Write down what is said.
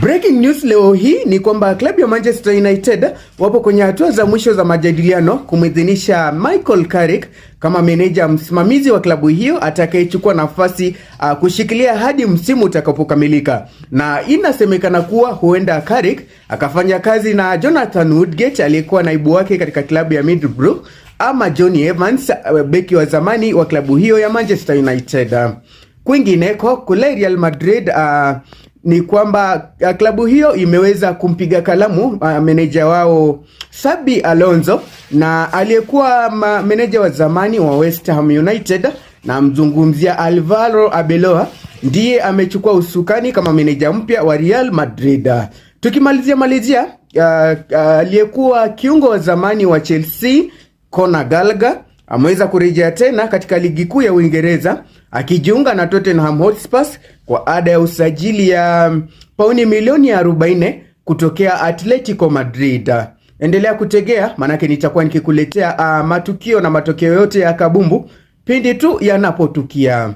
Breaking news leo hii ni kwamba klabu ya Manchester United wapo kwenye hatua za mwisho za majadiliano kumwidhinisha Michael Carrick kama meneja msimamizi wa klabu hiyo atakayechukua nafasi kushikilia hadi msimu utakapokamilika, na inasemekana kuwa huenda Carrick akafanya kazi na Jonathan Woodgate aliyekuwa naibu wake katika klabu ya Middlesbrough ama Johnny Evans, beki wa zamani wa klabu hiyo ya Manchester United. Kwingineko kule Real Madrid ni kwamba klabu hiyo imeweza kumpiga kalamu meneja wao Xabi Alonso na aliyekuwa meneja wa zamani wa West Ham United, na mzungumzia Alvaro Arbeloa ndiye amechukua usukani kama meneja mpya wa Real Madrid. Tukimalizia malizia, aliyekuwa kiungo wa zamani wa Chelsea Conor Gallagher ameweza kurejea tena katika ligi kuu ya Uingereza akijiunga na Tottenham Hotspur kwa ada ya usajili ya pauni milioni 40 kutokea Atletico Madrid. Endelea kutegea, manake nitakuwa nikikuletea matukio na matokeo yote ya kabumbu pindi tu yanapotukia.